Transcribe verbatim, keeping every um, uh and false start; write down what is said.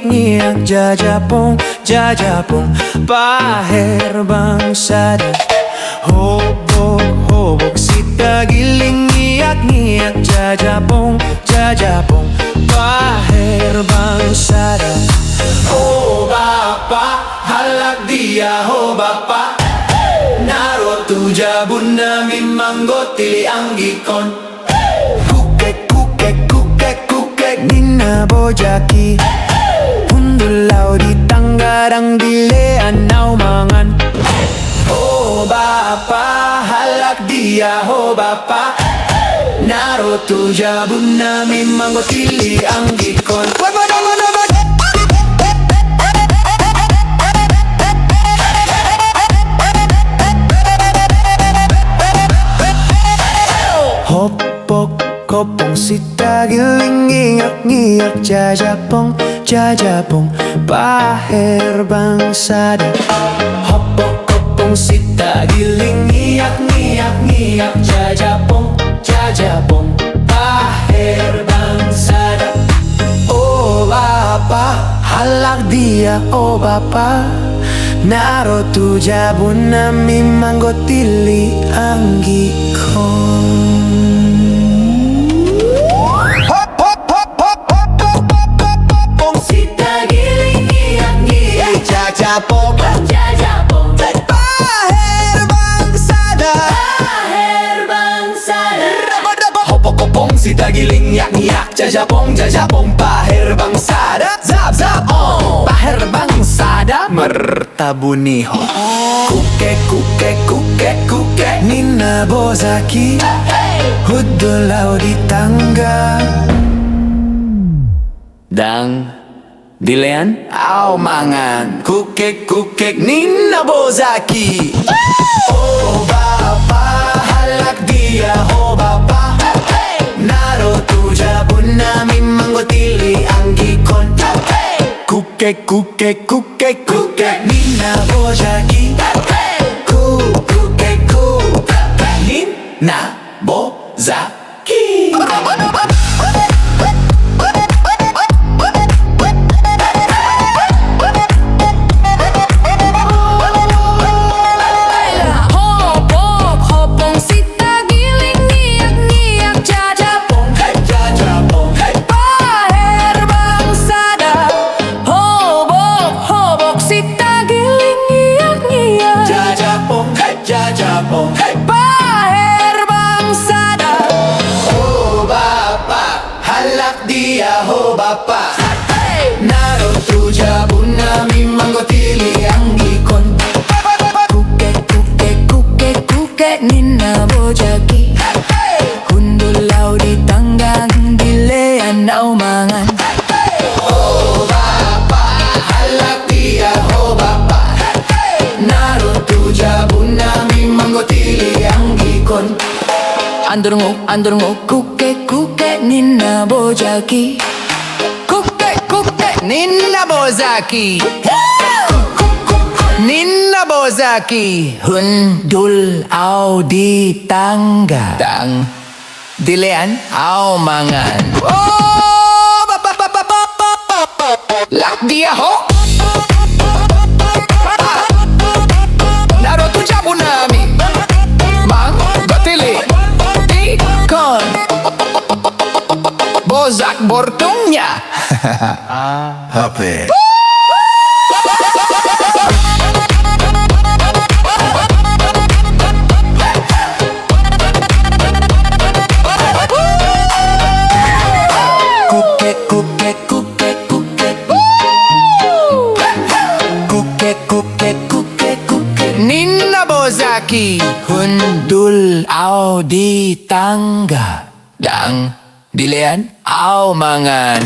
Ngiak-ngiak jajapong, jajapong paher bangsada. Hobok-hobok sitagiling ngiak-ngiak jajapong, jajapong paher bangsada. O bapa, halak dia o bapa, naro tu jabun nami manggotili anggi kon. Kukek, kukek, kukek, kukek, nina Bojaki. Hundul au di tangga dang dilean au mangan. O bapa, halak dia o bapa, naro tu jabun nami manggotili anggi kon. Hopok-hopong sitagiling ngiak-ngiak jajapong, jajapong paher bangsada. Hopok-hopong sitagiling ngiak-ngiak, ngiak jajapong, jajapong paher bangsada. O bapa, halak dia o bapa, naro tu jabun nami manggotili anggi kon. Hop, hop, hop, hop, hop, hop, hop, hop, hop. Pong sitagiling ngiak-ngiak. Jajapong. Jajapong. Paher bangsada. Paher bangsada. Hopok-hopong sitagiling ngiak-ngiak. Jajapong, jajapong, paher bangsada. Zap, zap, oh. Paher bangsada mertabuni ho. Kukek, kukek, kukek, kukek, nina Bojaki. Hundul au di tangga. Dang dilean au mangan. Kukek, kukek, nina Bojaki. O bapa, halak dia o bapa, naro tu jabun nami manggotili anggi kon. Kukek, kukek, kukek, kukek, nina Bojaki. Ku, kukek, ku, nina Bojaki. Hopok-hopong sitagiling ngiak-ngiak jajapong. Hei, jajapong, hei. Paher bangsada. Hobok-hobok sitagiling ngiak-ngiak. Jajapong, hei, jajapong, hei. Paher bangsada. O bapa, halak dia o bapa. Hei! Naro tu jabun nami manggotili anggi kon. Kukek, kukek, kukek, kukek, nina Bojaki. Hei! Hundul au di tangga, dilean au mangan. O bapa, halak dia o bapa, naro tu jabun nami manggotili anggi kon. Andurnguk, andurnguk, kukek, kukek, nina Bojaki. Kukek, kukek, nina Bojaki. Nina Bojaki, hundul au di tangga. Dang dilean au mangan. Oh, ba, ba, ba. Lak dia ho. Naro tu jabun nami manggotili anggi kon. Bojak bortungnya. Hape. Kukek, kukek, kukek, kukek. Kukek, kukek, kukek, kukek. Nina Bojaki, hundul au di tangga. Dang dilean au mangan.